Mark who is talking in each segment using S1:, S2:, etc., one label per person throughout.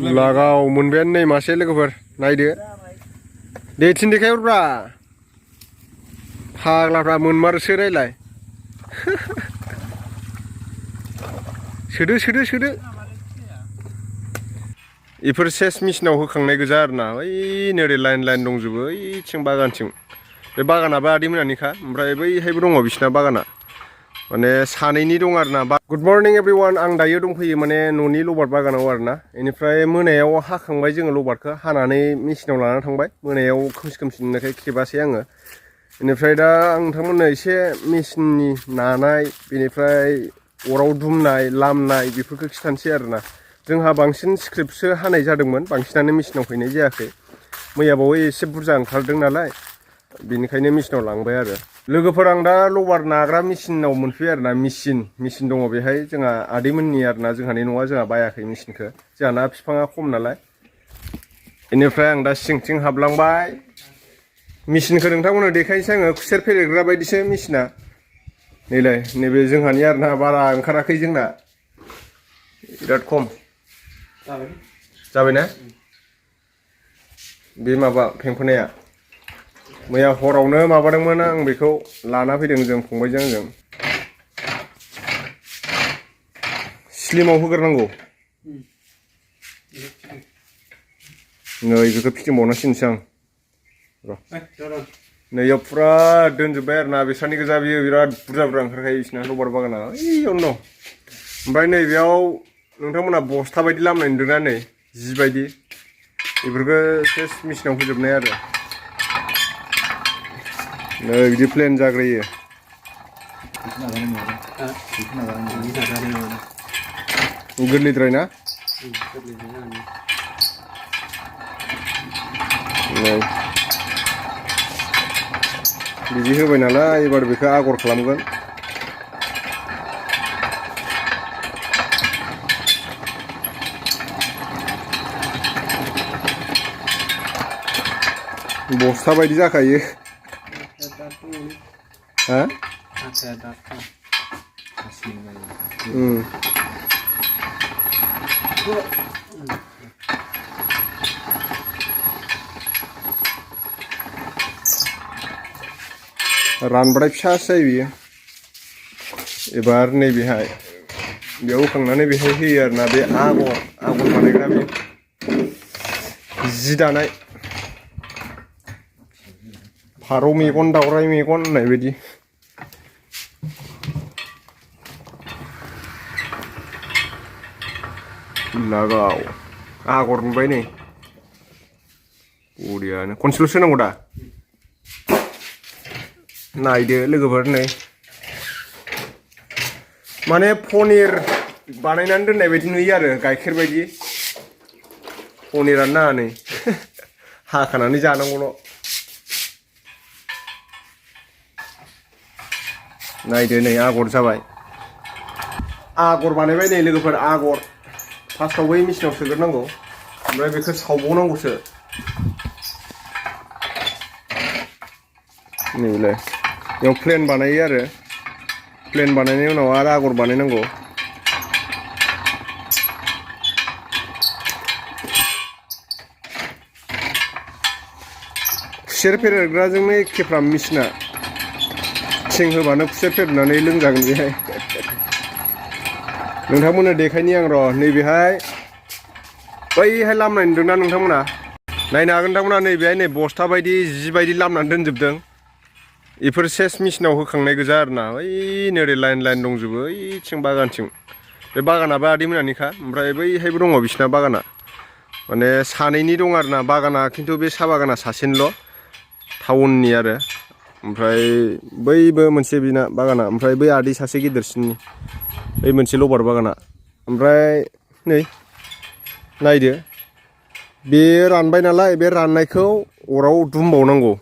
S1: लागाव मोनबायानो नै मासे लोगोफोर नायदो दे थिनदिखायहरब्रा फाग्लाफ्रा मोनमारोसो रायलाय सोदो इफोर सेस मेचिनाव होखांनाय गोजा आरोना ओइ नोरै लाइन दंजोबो ओइथिं बागानथिं बे बागानाबो आदैमोनानिखा ओमफ्राय बैहायबो दङ बिसिना बागाना माने सानैनि दं आरोना गुड मर्निं एभ्रिवान आं दायो दंफैयो माने न'नि लबार बागानाव आरोना बेनिफ्राय मोनायाव हाखांबाय जोङो लबारखौ हानानै मेचिनाव लाना थांबाय मोनायाव खोमसि नुनायखाय खेबासै आङो बेनिफ्राय दा आं नोंथांमोननो एसे मेचिननि नानाय बेनिफ्राय अराव दुमनाय लामनाय बेफोरखौ खिथानोसै आरोना जोंहा बांसिन स्क्रिप्टसो हानाय जादोंमोन बांसिनानो मेचिनाव फैनाय जायाखै मैयाबावै एसे बुरजा ओंखारदों नालाय बेनिखायनो मेचिनाव लांबाय आरो लोगोफोर आं दा लबार नाग्रा मेचिनाव मोनफैयो आरोना मेचिन दङ बेहाय जोंहा आदैमोननि आरोना जोंहानि न'आ जोंहा बायाखै मेचिनखौ जोंहाना बिफाङा खम नालाय बेनिफ्राय आं दा सिंथिं हाबलांबाय मेचिनखौ नोंथांमोननो देखायनोसै आङो खुसेर फेरेदग्रा बायदिसो मेचिना नैलाय नैबे जोंहानि आरोना बारा ओंखाराखै जोंना बिराद खम जाबायना बे माबा फेंफोनाया मैया हरावनो माबादोंमोन आं बेखौ लाना फैदों जों फंबायजों आंजों स्लिमाव होग्रोनांगौ नै बेखौ फिदिंबावनांसिगोनसो आं र' नैयाव फुरा दोनजोब्बाय आरोना बिस्रानि गोजा बियो बिराद बुरजा ओंखारखायो बिसिना लबार बागाना ओइयावनो दं ओमफ्राय नैबेयाव नोंथांमोना बस्था बायदि लामनाय नुदोंना नै जि बायदि बेफोरखौ सेस मेचिनाव होजोबनाय आरो नै बिदि प्लेन जाग्रोयो गोरलैद्राय ना नै बिदि होबाय नालाय एबार बेखौ आगर खालामगोन बस्था बायदि जाखायो हा रानबाथाय फिसासो जायो बियो एबार नैबेहाय बेयाव होखांनानै बेहाय होयो आरोना बे आगर बानायग्रा बे जि दानाय फारौ मेगन दावराइ मेगन होननाय बायदि लागाव आगर नुबाय नै बरियानो खनसेल' सोनांगौ दा नायदो लोगोफोर नै माने पनिर बानायनानै दोननाय बायदि नुयो आरो गाइखेर बायदि पनिरानो नाङा नै हाखानानै जानांगौल' नायदो नै आगर जाबाय आगर बानायबाय नै लोगोफोर आगर फार्स्टआव बै मेचिनाव सोग्रोनांगौ ओमफ्राय बेखौ सावबावनांगौसो नैलाय बेयाव प्लेन बानायो आरो प्लेन बानायनायनि उनाव आरो आगर बानायनांगौ खुसेर फेरेदग्राजोंनो एखेफ्राम मेचिना थिं होबानो खुसेर फेरेदनानै लोंजागोन बेहाय नोंथांमोननो देखायनि आं र' नैबेहाय बैहाय लामनाय नुदोंना नोंथांमोना नायनो हागोन नोंथांमोना नैबेहाय नै बस्था बायदि जि बायदि लामनानै दोनजोबदों बेफोर सेस मेचिनाव होखांनाय गोजा आरोना ओइ नोरै लाइन दंजोबो ओइथिं बागानथिं बे बागानाबो आदैमोनानिखा ओमफ्राय बैहायबो दङ बिसिना बागाना माने सानैनि दं आरोना बागाना खिन्थु बे साहा बागाना सासेनिल' टाउननि आरो ओमफ्राय बैबो मोनसे बिना बागाना ओमफ्राय बै आदै सासे गिदिरसिननि बै मोनसे लबार बागाना ओमफ्राय नै नायदो बे रानबाय नालाय बे राननायखौ अराव दुमबावनांगौ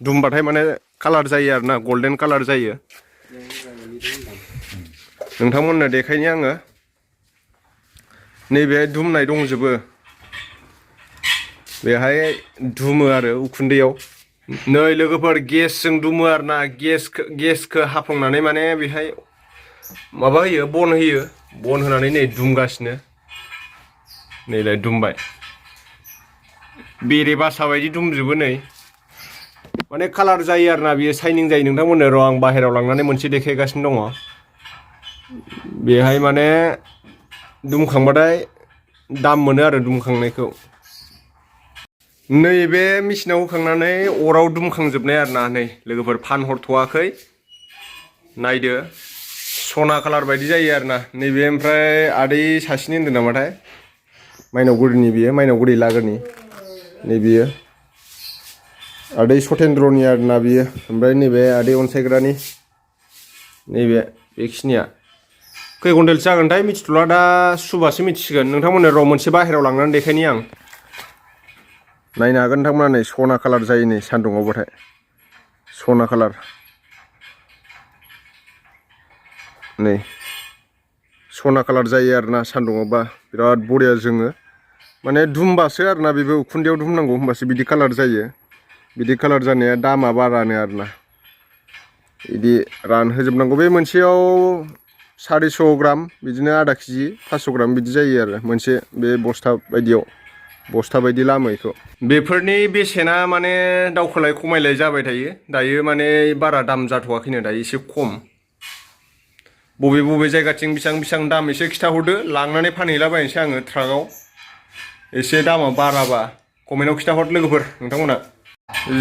S1: दुमबाथाय माने कालार जायो आरोना गल्डेन कालार जायो नोंथांमोननो देखायनि आङो नैबे दुमनाय दंजोबो बेहाय दुमो आरो उखुन्दैयाव नै लोगोफोर गेसजों दुमो आरोना गेसखौ हाफ्लंनानै माने बेहाय माबा होयो बन होनानै नै दुमगासिनो नैलाय दुमबाय बेरे बासा बायदि दुमजोबो नै माने कालार जायो आरोना बियो साइनिं जायो नोंथांमोननो र' आं बाहेरायाव लांनानै मोनसे देखायगासिनो दङ बेहाय माने दुमखांबाथाय दाम मोनो आरो दुमखांनायखौ नैबे मेचिनाव होखांनानै अराव दुमखांजोबनाय आरोना नै लोगोफोर फानहरथ'वाखै नायदो सना कालार बायदि जायो आरोना नैबे ओमफ्राय आदै सासेनि होनदों नामाथाय माइनावगुरिनि बियो माइनावगुरि लागोरनि नै बियो आदै सतेन्द्रनि आरोना बियो ओमफ्राय नैबे आदै अनसायग्रानि नैबे बेखिनिया खै घन्टेलसो जागोनथाय मिथिथ'ला दा सुबासो मिथिसिगोन नोंथांमोननो र' मोनसे बाहेरायाव लांनानै देखायनि आं नायनो हागोन नोंथांमोना नै सना कालार जायो नै सान्दुङावबाथाय सना कालार नै सना कालार जायो आरोना सान्दुङावबा बिराद बरिया जोङो माने दुमबासो आरोना बेबो उखुन्दैयाव दुमनांगौ होमबासो बिदि कालार जायो बिदि कालार जानाया दामा बारानो आरोना बिदि रानहोजोबनांगौ बे मोनसेयाव 450 ग्राम बिदिनो आधा केजि 500 ग्राम बिदि जायो आरो मोनसे बे बस्था बायदियाव बस्था बायदि लामैखौ बेफोरनि बेसेना माने दावखोलाय खमायलाय जाबाय थायो दायो माने बारा दाम जाथ'वाखैनो दायो एसे खम बबे बबे जायगाथिं बेसेबां दाम एसे खिथाहरदो लांनानै फानहैलाबायनोसै आङो ट्राकआव एसे दामा बाराबा कमेन्टआव खिथाहर लोगोफोर नोंथांमोना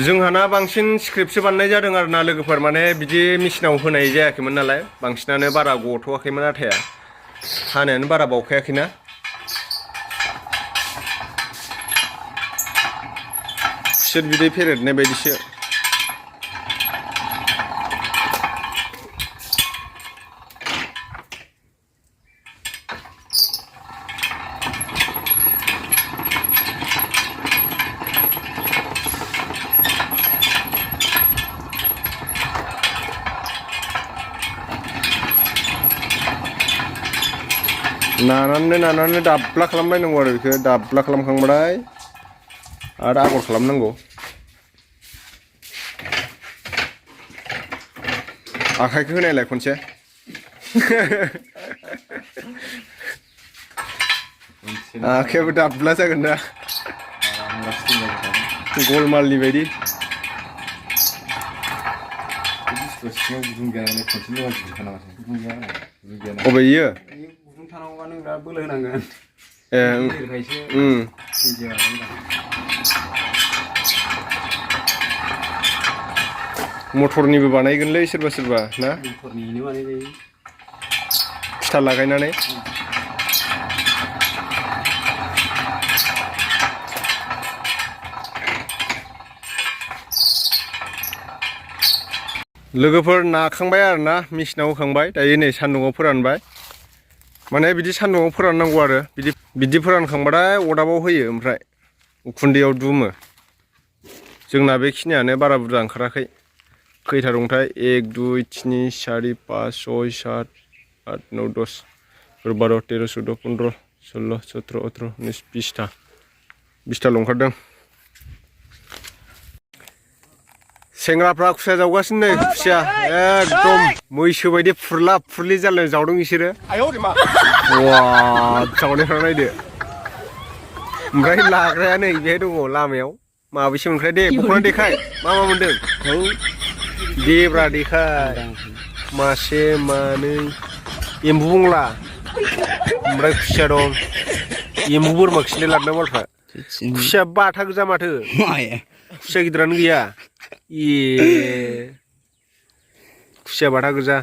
S1: जोंहाना बांसिन स्क्रिप्टसो बानायनाय जादों आरोना लोगोफोर माने बिदि मेचिनाव होनाय जायाखैमोन नालाय बांसिनानो बारा गथ'वाखैमोन आथाया हानायानो बारा बावखायाखैना खुसेर बिदै फेरेदनाय बायदिसो नानानै दाब्ला खालामलायनांगौ आरो बेखौ दाब्ला खालामखांबाथाय आरो आगर खालामनांगौ आखाइखौ होनायलाय खनसे आखाइयाबो दाब्ला जागोन ना गलमालनि बायदि अबे इयो मटरनिबो बानायगोनलै सोरबा सोरबा ना फिथा लागायनानै लोगोफोर नाखांबाय आरोना मेचिनाव होखांबाय दायो नै सान्दुङाव फोरानबाय माने बिदि सान्दुङाव फोराननांगौ आरो बिदि फोरानखांबाथाय अदाबाव होयो ओमफ्राय उखुन्दैयाव दुमो जोंना बेखिनियानो बारा बुरजा ओंखाराखै खैथा दंथाय 1 2 3 4 5 6 7 8 9 10 12 13 14 15 16 17 18 19 20थाल' ओंखारदों सेंग्राफ्रा खुसिया जावगासिनो नै खुसिया एकदम मैसो बायदि फुरला फुरलि जालायनाय जावदों बिसोरो वा जावनायफ्रा नायदो ओमफ्राय लाग्राया नै बेहाय दङ लामायाव माबेसे मोनखाय दे बख'नानै देखाय मा मोनदों देब्रा देखाय मासे मानै एम्बु बंला ओमफ्राय खुसिया दं एम्बु बोरमा खिनाय लादों मालफ्रा खुसिया बाथा गोजा माथो खुसिया गिदिरानो गैया खुसिया बाथा गोजा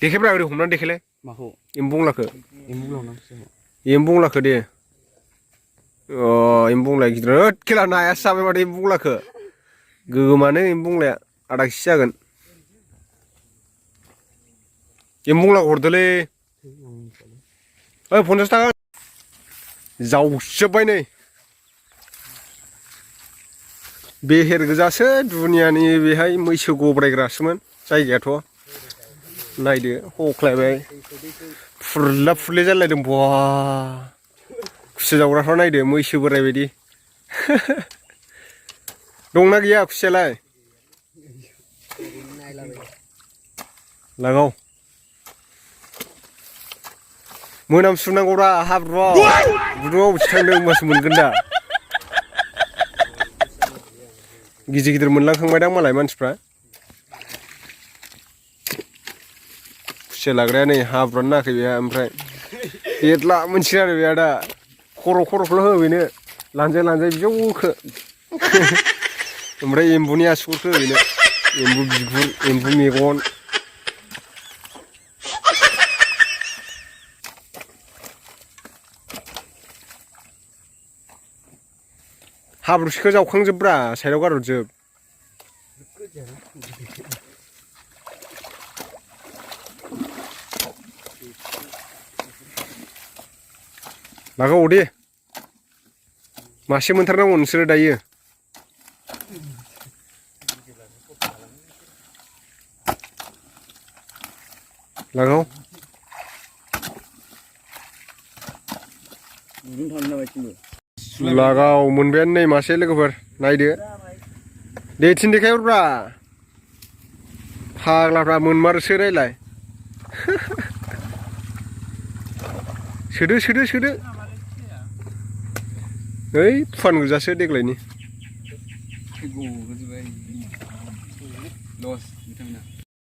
S1: देखायब्रा ओरै हमनानै देखायलाय माखौ एम्बु बंलाखौ दे एम्बु बंलाया गिदिर खेला नायासो जाबाय माथो एम्बु बंलाखौ गोगोमानो एम्बु बंलाया आधा केजि जागोन एम्बु बंलाखौ हरदोलै 50 थाखा जावजोब्बाय नै बेहेर गोजासो दुनियानि बेहाय मैसो गब्रायग्रासोमोन जायगायाथ' नायदो हख्लायबाय फुरला फुरलि जालायदों बा खुसिया जावग्राफ्रा नायदो मैसो बोराय बायदि दंना गैया खुसियालाय लागाव मोनामसुनांगौरा हाब्रुआव गुदुङाव अबेसो थांदों होमबासो मोनगोन दा गिदिर गिदिर मोनलांखांबायदां मालाय मानसिफ्रा खुसिया लाग्राया नै हाब्रुआनो नाङाखै बेहा ओमफ्राय बेदला मोनसिगोन आरो बेहा दा खर'खौल' हो बेनो लानजाय बिजौखो ओमफ्राय एम्बुनि आसुगुरखो बेनो एम्बु बिगुर एम्बु मेगन हाब्रुसिखौ जावखांजोबब्रा साइडआव गारहरजोब लागाव दे मासे मोनथारनांगौ नोंसोरो दायो लागाव लागाव मोनबायानो नै मासे लोगोफोर नायदो दे थिनदेखायहरब्रा फाग्लाफ्रा मोनमारोसो रायलाय सोदो ओइ फुवान गोजासो देग्लायनि